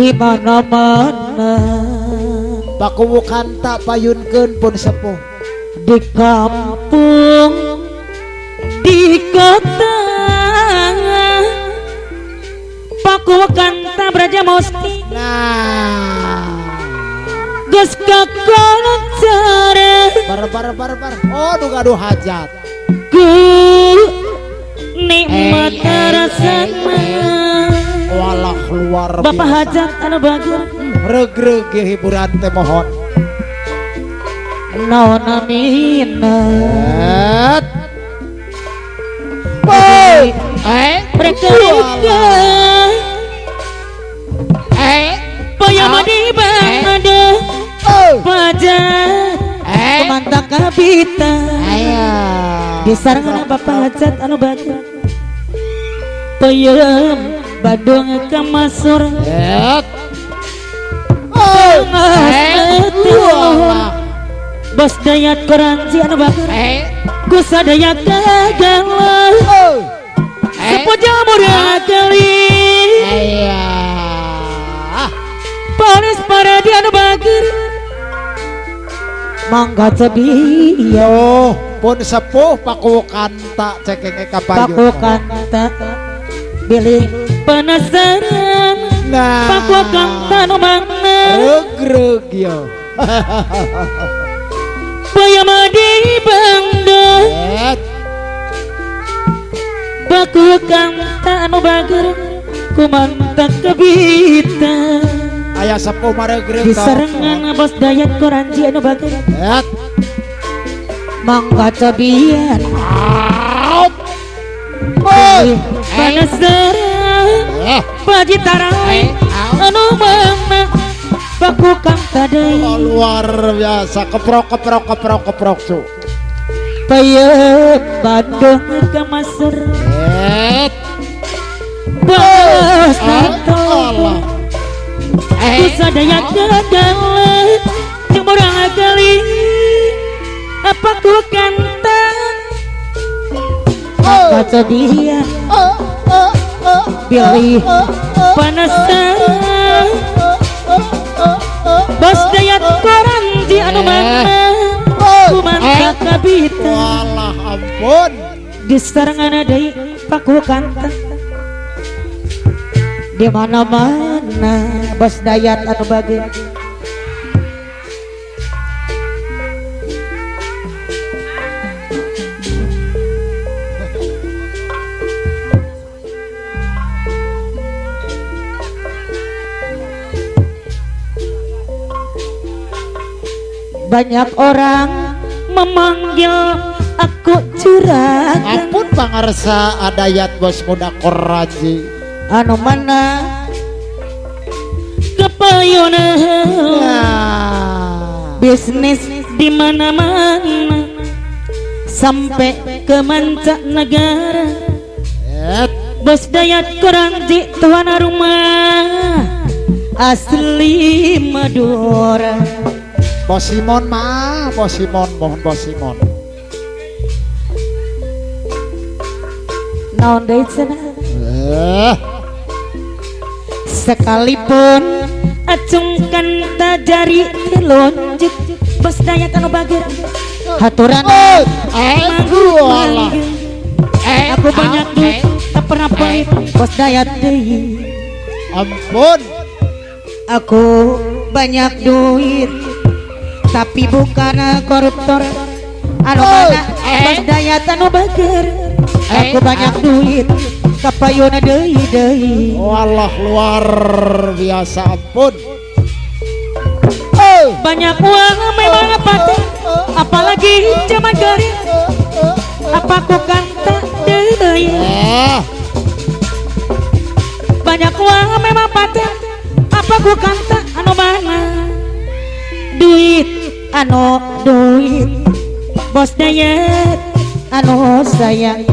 Di mana-mana Pakuwu Kanta payunkeun pun sepuh. Di kampung, di kota, Pakuwu Kanta Braja Musti. Nah, geus kakoncara bar bar bar bar. Oh, duh gaduh hajat. Ku nikmat Eh, eh, rasana. Walah, luar Bapak biasa. Hajat anu bager. Regreg hiburan teh mohon. Naon amina. Et. Woi. Eh. Mereka Walah. Eh. Payamadi bangada. Oh. Pajak Eh. Mantap kabita. Aya. Di sarangan Bapak Hajat anu bager. Payam Bandung kamasur. Et. Oh. Eh. Walah. Bos Dayat Koranji anu bager. Eh. Kusadaya kagalah. Oh. Eh. Sepuja murah kali. Aya. Polis paradi anu bager. Mangga cedia. Yo, pun sepuh Pakuwu Kanta cekenge kapayun. Paku Kanta bilih penasaran. Nah. Paku Kanta nu mana. Regreg yo. Payamadi bangda. Et. Paku Kanta anu bager kumantak kebita. Aya sepuh maregreg. Di sarengan Bos Dayat Koranji anu bager. Et. Mangga cobian. Au. Oi. Penasaran. Eh. Baji tarawih anu mana Paku Kanta deui. Oh, luar biasa, keprok keprok keprok keprok cu. Payet Bandung ke Masur. Et. Bos Allah. Eh. Kusadaya kagala jeung urang kali apa ku kanta. Baca dia pilih penasaran. Bos Dayat Koranji anu mana kumanta kabita. Walah ampun. Di sarangan deui Paku Kanta. Di mana-mana Bos Dayat anu bager. Banyak orang memanggil aku juragan. Ampun pangarsa adayat bos muda Koranji. Anu mana kepayunan. Nah. Bisnis di mana-mana sampai ke mancanegara. Et. Bos Dayat Koranji tuan rumah asli Madura. Bos Simon mah, Bos Simon, mohon Bos Simon. Naon deui cenah? Eh. Sekalipun acungkan tajari telunjuk Bos Dayat anu bager. Haturan Walah. Aku banyak duit tak pernah pelit Bos Dayat deui. Ampun. Aku banyak duit tapi bukan koruptor. Anu mana Bos Dayat anu bager. Aku banyak duit kapayuna deui deui. Walah luar biasa ampun. Banyak uang memang paten, apalagi zaman kering. Apa ku kanta deui. Banyak uang memang paten, apa ku kanta anu mana duit anu duit Bos Dayat anu sayang.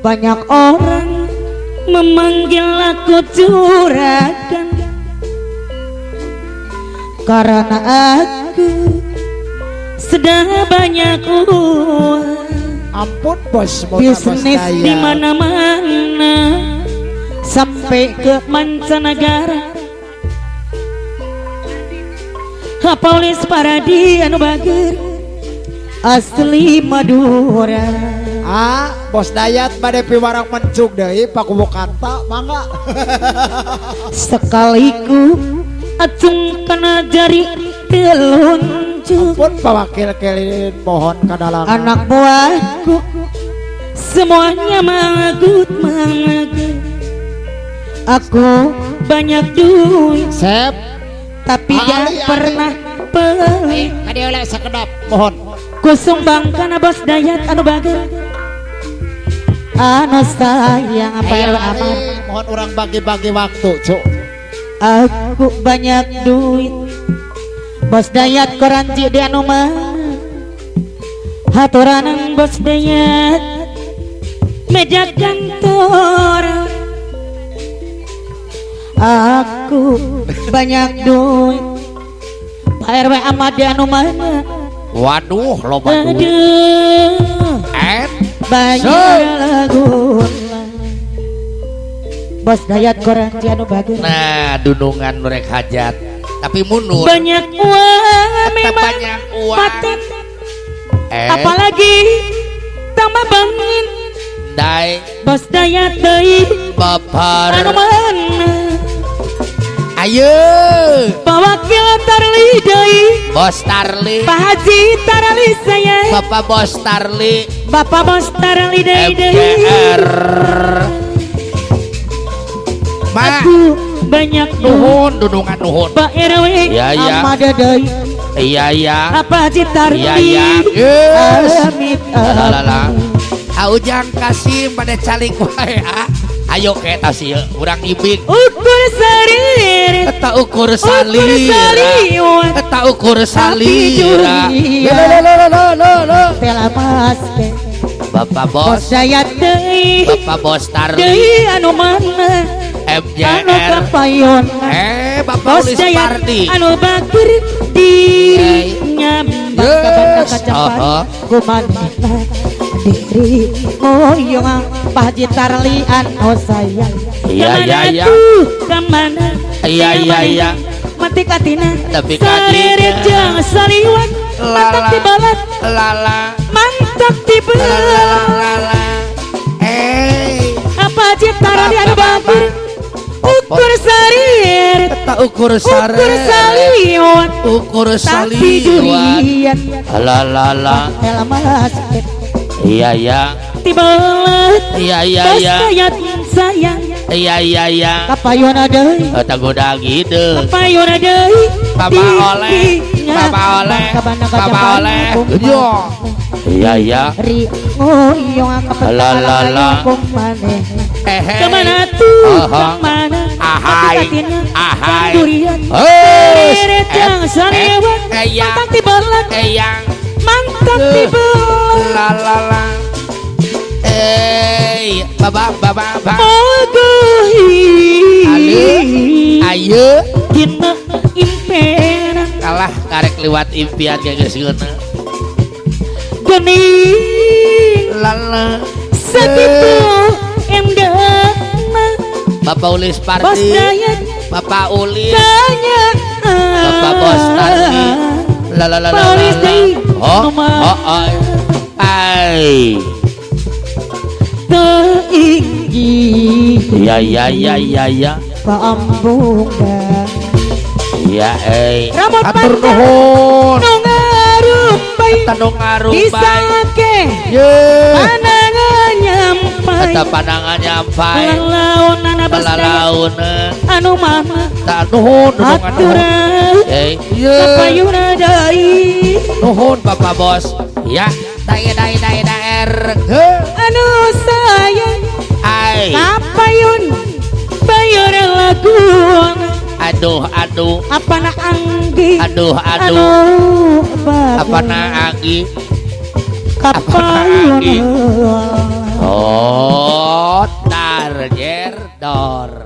Banyak orang memanggil aku juragan karena aku sudah banyak uang. Ampun bos, bisnis di mana-mana sampai Sampai ke mancanegara Paulis Paradi anu bager asli Madura. Ah, Bos Dayat bade piwarang mencuk deui Pakuwukanta mangga. Sekaliku acung kana jari telunjuk. Pun pawakil kelin pohon kadalangan. Anak buahku semuanya mangut mangut. Aku banyak duit Sep tapi gak pernah pelit. Kadieu sakedap mohon. Kusumbang kana Bos Dayat anu bager anu sayang apa ya aman. Mohon orang bagi-bagi waktu cuk. Aku banyak duit Bos Dayat koranji di anu mah. Haturanan Bos Dayat meja kantor. Aku banyak duit Pak RW Ahmad di anu mana. Waduh loba duit. Banyak lagu Bos Dayat koranji anu bagus. Nah dunungan rek hajat tapi mundur. Banyak uang memang banyak uang. Paten. Apalagi tambah bangin. Dai Bos Dayat deui babar anu mana. Ayo Pak Wakil Tarli deui Bos Tarli. Pak Haji Tarli saya. Bapak Bos Tarli. Bapak Bos Tarli deui deui. MJR. Ma aku banyak nuhun dunungan nuhun. Pak RW ya ya. Ahmad deui. Iya iya. Apa Haji Tarli. Iya iya. Yes. Amit. Lalala. Aujang Kasim pada calik wae ah. Ayo ke tas ieu urang ibing. Ukur sarir. Eta ukur salira. Eta ukur salira. Bapak Bos Dayat deui. Bapak Bos Tarli. Deui anu mana? MJR. Anu kapayon. Bapak Ulis Pardi. Anu bager dirinya Yes. Kumanana diri moyong Pak Haji Tarli anu sayang. Iya iya iya. Kamana? Iya iya iya. Mati katina. Tapi katina. Saririt jeung saliwat. Mantap tibalat. Lala. Mantap tibalat. Lala. Apa Haji Tarli anu bager? Ukur sarir. Eta ukur sarir. Ukur saliwat. Ukur saliwat. Tapi durian. Lalala. Iya iya. Tibalat. Iya iya iya. Bos Dayat sayang. Iya iya iya. Kapayuna deui. Eta goda gitu. Kapayuna deui. Papa oleh. Papa oleh. Papa oleh. Yo. Iya iya. Ri ngoyong Lalala. Kemana tuh? Kemana? Ahai. Ahai. Durian. Saririt yang saliwat. Mantap tibalat. Mantap tibalat. Lalala. Baba baba baba. Ayo. Dina impenan. Kalah karek liwat impian geus geuna. Geuning. Lala. Sakitu endahna. Bapak Ulis Pardi. Bos Dayat. Bapak Ulis. Kanya. Bapak Bos Tarli. La la la la. Oh, oh, oh. Ai. Tinggi. Ya ya ya ya ya. Kaambung. Ya eh. Ramot atur nuhun. Nu ngarupai. Eta nu ngarupai. Disake. Ye. Pandangan nyampai. Eta pandangan nyampai. Lalaunan abas Lalaunan. Anu mama. Tak nuhun aturan. Eh. Ye. Kapayuna deui. Nuhun Bapak Bos. Ya. Dai dai dai daer. Anu sayang. Ai. Kapayun bayar lagu. Aduh aduh. Apa na anggi? Aduh aduh. Apa na anggi? Kapayun. Oh, tar jer dor.